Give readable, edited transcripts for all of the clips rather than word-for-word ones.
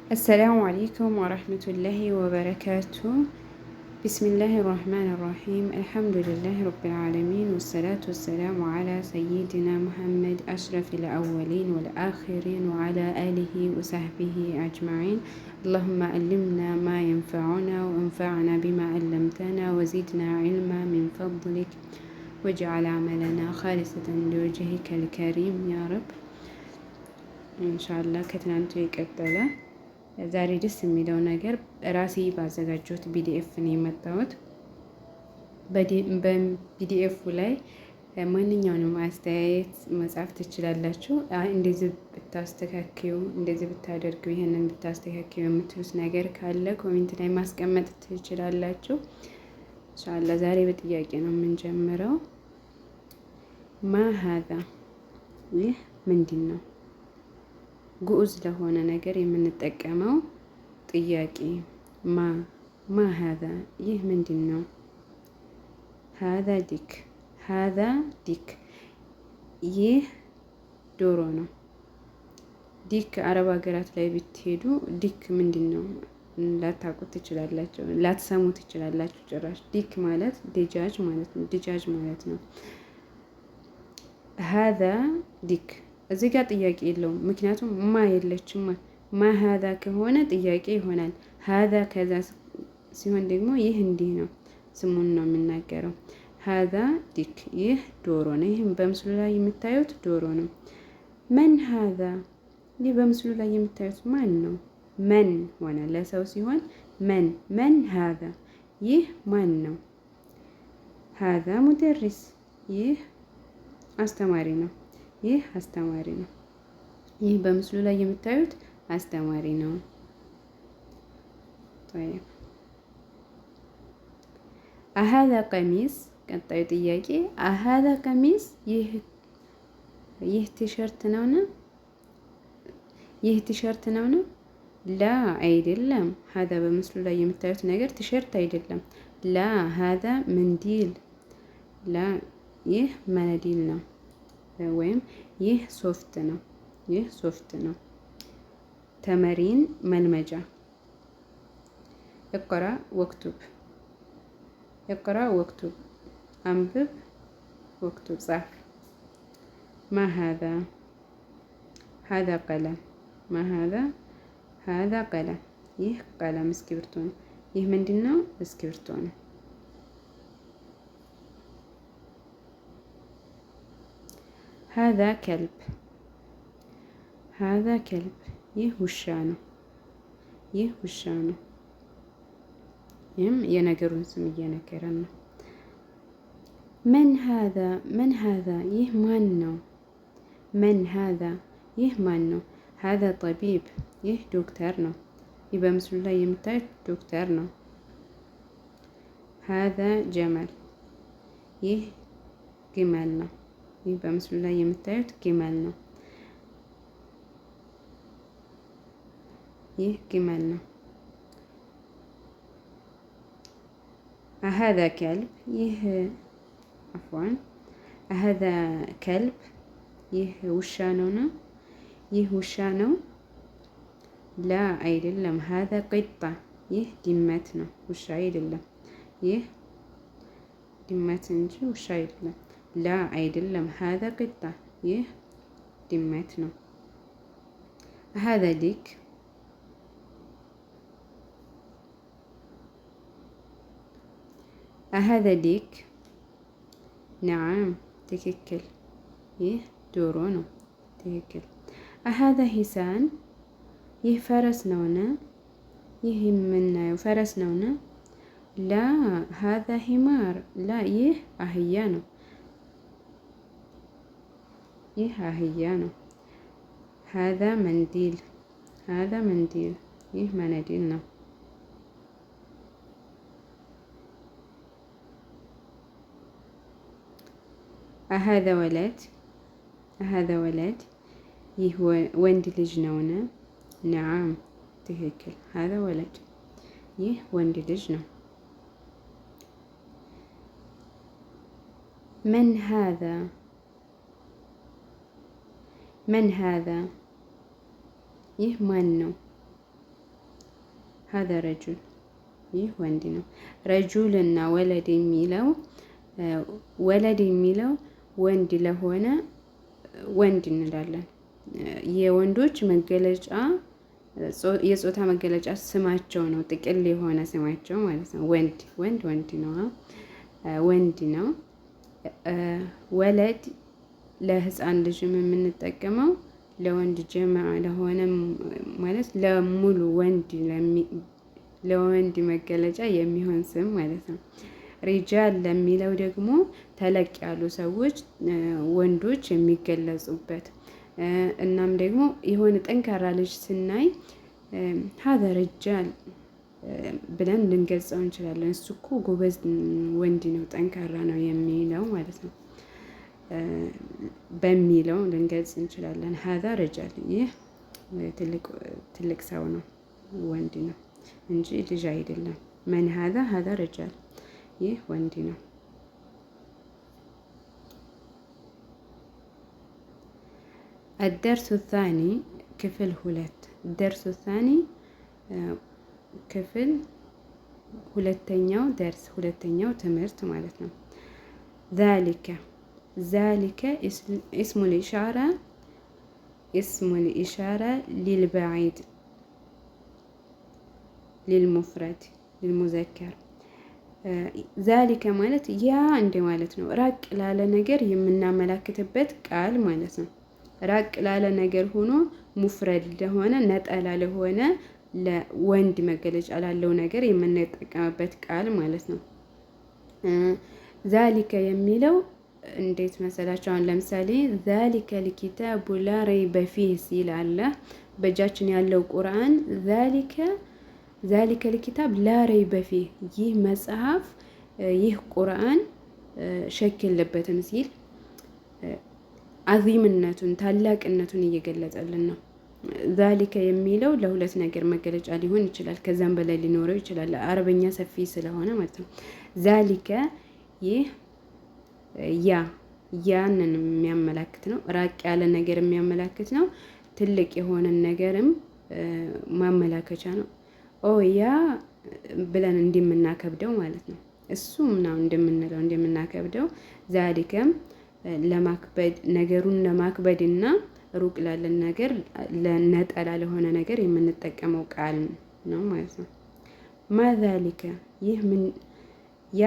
السلام عليكم ورحمة الله وبركاته. بسم الله الرحمن الرحيم. الحمد لله رب العالمين، والصلاة والسلام على سيدنا محمد أشرف الأولين والآخرين وعلى آله وصحبه أجمعين. اللهم علمنا ما ينفعنا وانفعنا بما علمتنا وزدنا علما من فضلك، واجعل عملنا خالصة لوجهك الكريم يا رب። ኢንሻአላህ ከትናንቱ የቀጠለ ዛሬ ደስ የሚለው ነገር ራሴ ባዘጋጀሁት PDF ነው የመጣሁት። በ PDF ኡ ላይ ማንኛውንም አስተያየት መጻፍ ትችላላችሁ። እንደዚህ ብታስተካክዩ፣ እንደዚህ ብታደርጉ፣ ይህንን ብታስተካክዩ የምትሉት ነገር ካለ comment ላይ ማስቀመጥ ትችላላችሁ። ኢንሻአላህ ዛሬ በጥያቄ ነው የምንጀምረው። ما هذا፣ ይህ ምንድን ነው? ግዑዝ ለሆነ ነገር የምንጠቀመው ጥያቄ ما ما هذا፣ ይህ ምንድን ነው? هذا ديك፣ هذا ديك፣ ይህ ዶሮ ነው። ديك አረብ ሀገራት ላይ ብትሄዱ ديك ምንድን ነው ላታውቁት ትችላላችሁ፣ ላትሰሙ ትችላላችሁ። ጭራሽ ديك ማለት دجاج ማለት ነው። دجاج ማለት ነው። هذا ديك እዚህ ጋር ጥያቄ የለውም፣ ምክንያቱም ما የለችም። ما هذا ከሆነ ጥያቄ ይሆናል። هذا ከዛ ሲሆን ደግሞ ይህ እንዲህ ነው፣ ስሙን ነው የሚናገረው። هذا ديك፣ ይህ ዶሮ ነው። ይህም በምስሉ ላይ የምታዩት ዶሮ ነው። من هذا፣ ይህ በምስሉ ላይ የምታዩት ማን ነው? من ሆነ ለሰው ሲሆን من من هذا፣ ይህ ማን ነው? هذا مدرس፣ ይህ አስተማሪ ነው። ይህ አስተማሪ ነው። ይህ በምስሉ ላይ የምታዩት አስተማሪ ነው። طيب أهذا قميص፣ ቀጣዩ ጥያቄ أهذا قميص፣ ይህ ቲሸርት ነውን? ይህ ቲሸርት ነውን? لا አይደለም። هذا በምስሉ ላይ የምታዩት ነገር ቲሸርት አይደለም። لا هذا منديل፣ لا ይህ منديل ነው ወይም ይህ ሶፍት ነው። ይህ ሶፍት ነው። تمرين መልመጃ اقرأ واكتب፣ اقرأ واكتب አንብብ፣ واكتب ጻፍ። ما هذا هذا قلم። ما هذا هذا قلم። ይህ قلم እስክሪብቶ ነው። ይህ ምንድን ነው? እስክሪብቶ ነው። هذا كلب፣ هذا كلب፣ ይህ ውሻ ነው። ይህ ውሻ ነው። ይህም የነገሩን ስም እየነገረን ነው። من هذا من هذا፣ ይህ ማን ነው? من هذا፣ ይህ ማን ነው? هذا طبيب፣ ይህ ዶክተር ነው። ይህ በምስሉ ላይ የምታዩት ዶክተር ነው። هذا جمل፣ ይህ ግመል ነው። ይህ በምስሉ ላይ የምታዩት ግመል ነው። ይህ ግመል ነው። أهذا كلب፣ ይህ عفوا أهذا كلب፣ ይህ ውሻ ነው ነው ይህ ውሻ ነው። لا አይደለም። هذا قطة፣ ይህ ድመት ነው፣ ውሻ አይደለም። ይህ ድመት እንጂ ውሻ አይደለም። لا አይደለም። هذا قطة፣ ይህ ድመት ነው። هذا ديك أهذا ديك نعم ትክክል። ይህ ዶሮ ነው። ትክክል። أهذا حصان ይህ ፈረስ ነውን? ይህ የምናየው ፈረስ ነውን? لا هذا حمار لا ይህ አህያ ነው። ይህ አህያ ነው። هذا منديل هذا منديل ይህ منديل ነው። أهذا ولد أهذا ولد ይህ ወንድ ልጅ ነውን? نعم ትክክል። هذا ولد ይህ ወንድ ልጅ ነው። من هذا من هذا ይህ ማን ነው? هذا رجل ይህ ወንድ ነው። رجل ና ولد የሚለው ولد የሚለው ወንድ ለሆነ ወንድ እንላለን። የወንዶች መገለጫ የጾታ መገለጫ ስማቸው ነው። ጥቅል የሆነ ስማቸው ማለት ነው። ወንድ ወንድ ወንድ ነው፣ ወንድ ነው። ولد ለህፃን ልጅም የምንጠቀመው ለወንድ ጀማ ለሆነ ማለት ለሙሉ ወንድ ለወንድ መገለጫ የሚሆን ስም ማለት ነው። رجال ለሚለው ደግሞ ተለቅ ያሉ ሰዎች ወንዶች የሚገለጹበት እናም ደግሞ የሆነ ጠንካራ ልጅ ስናይ هذا رجال ብለን ልንገልጸው እንችላለን። እሱ እኮ ጎበዝ ወንድ ነው፣ ጠንካራ ነው የሚለው ማለት ነው በሚለው ልንገልጽ እንችላለን። هذا رجال ይህ ትልቅ ሰው ነው፣ ወንድ ነው እንጂ ልጅ አይደለም። من هذا هذا رجال ይህ ወንድ ነው። الدرس الثاني ክፍል ሁለት الدرس الثاني ክፍል ሁለተኛው درس ሁለተኛው ትምህርት ማለት ነው። ذلك ذلك اسم الإشارة اسم الإشارة للبعيد للمفرد للمذكر ذلك ማለት ያ እንደ ማለት ነው። ራቅ ላለ ነገር የምናመላክትበት ቃል ማለት ነው። ራቅ ላለ ነገር ሆኖ مفرد ለሆነ ነጠላ ለሆነ ለወንድ መገለጫ ላለው ነገር የምንጠቀምበት ቃል ማለት ነው። ذلك የሚለው እንዴት መሰላቸው? አሁን ለምሳሌ ذلك الكتاب لا ريب فيه ሲል አለ በእጃችን ያለው ቁርአን ذلك ذلك الكتاب لا ريب فيه ይህ መጽሐፍ ይህ ቁርአን شك የለበትም ሲል አዚምነቱን ታላቅነቱን እየገለጸልን ነው። ذلك የሚለው ለሁለት ነገር መገለጫ ሊሆን ይችላል፣ ከዛም በላይ ሊኖረው ይችላል። አረበኛ ሰፊ ስለሆነ ማለት ነው። ذلك ይህ ያ ያንን የሚያመላክት ነው። ራቅ ያለ ነገር የሚያመላክት ነው። ትልቅ የሆነን ነገርም ማመላከቻ ነው። ኦ ያ ብለን እንደምናከብደው ማለት ነው። እሱ ምናምን እንደምንለው እንደምናከብደው ذلك ም ለማክበድ ነገሩን ለማክበድ እና ሩቅ ላለን ነገር ለነጠላ ለሆነ ነገር የምንጠቀመው ቃል ነው ማለት ነው። ما ذلك ይህ ምን ያ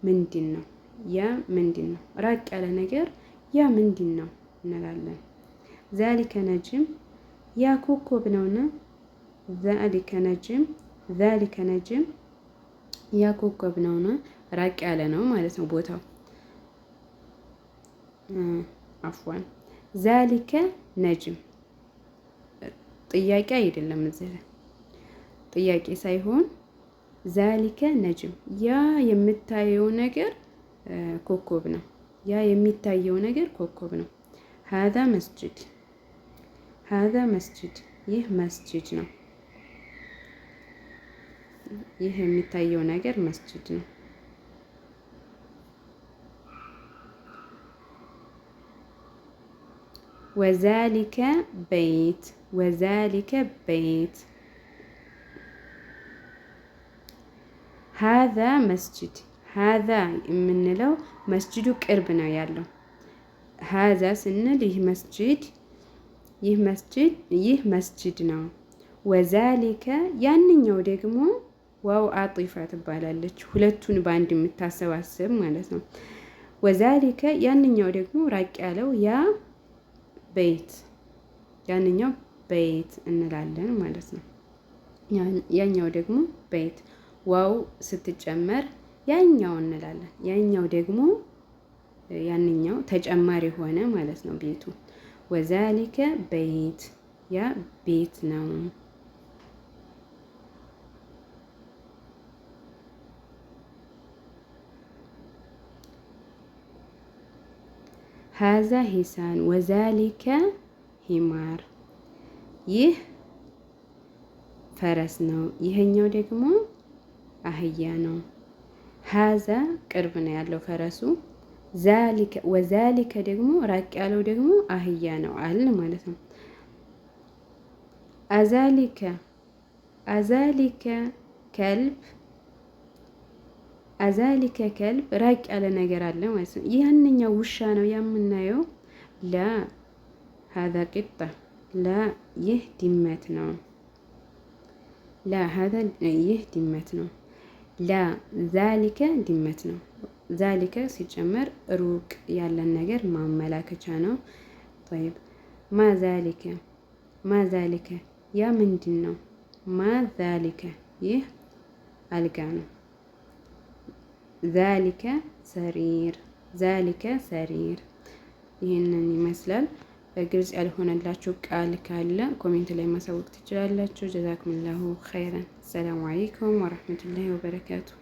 ምንድን ነው? ያ ምንድን ነው? ራቅ ያለ ነገር ያ ምንድን ነው እንላለን። ذلك نجم ያ ኮከብ ነውና ذلك نجم ذلك نجم ያ ኮከብ ነውና ራቅ ያለ ነው ማለት ነው ቦታው። عفوا ذلك نجم ጥያቄ አይደለም፣ እዚህ ላይ ጥያቄ ሳይሆን ذلك نجم ያ የምታየው ነገር ኮከብ ነው። ያ የሚታየው ነገር ኮከብ ነው። هذا مسجد هذا مسجد ይህ መስጅድ ነው። ይህ የሚታየው ነገር መስጅድ ነው። وذلك بيت وذلك بيت هذا مسجد هذا የምንለው መስጅዱ ቅርብ ነው ያለው። هذا ስንል ይህ መስጅድ ይህ መስጅድ ይህ መስጅድ ነው። وذلك ያንኛው ደግሞ واو عاطفة ትባላለች። ሁለቱን በአንድ የምታሰባስብ ማለት ነው። وذلك ያንኛው ደግሞ ራቅ ያለው ያ بيت ያንኛው بيت እንላለን ማለት ነው። ያኛው ደግሞ بيت واو ስትጨመር ያኛው እንላለን። ያኛው ደግሞ ያንኛው ተጨማሪ ሆነ ማለት ነው ቤቱ። وذلك بيت ያ ቤት ነው። هذا حصان وذلك حمار ይህ ፈረስ ነው። ይሄኛው ደግሞ አህያ ነው። هذا ቅርብ ነው ያለው ፈረሱ። وذلك ደግሞ ራቅ ያለው ደግሞ አህያ ነው አለ ማለት ነው። أذلك أذلك كلب أذلك كلب ራቅ ያለ ነገር አለ ማለት ነው። ያንኛው ውሻ ነው የምናየው። لا هذا قطة لا ይህ ድመት ነው። لا هذا ይህ ድመት ነው። لا ذلك ድመት ነው። ذلك ሲጨመር ሩቅ ያለን ነገር ማመላከቻ ነው። طيب ما ذلك ما ذلك ያ ምንድን ነው? ما ذلك ይህ አልጋ ነው። ذلك سرير ذلك سرير። ይህንን ይመስላል። በግልጽ ያልሆነላችሁ ቃል ካለ comment ላይ ማሳወቅ ትችላላችሁ። جزاكم الله خيرا። السلام عليكم ورحمة الله وبركاته።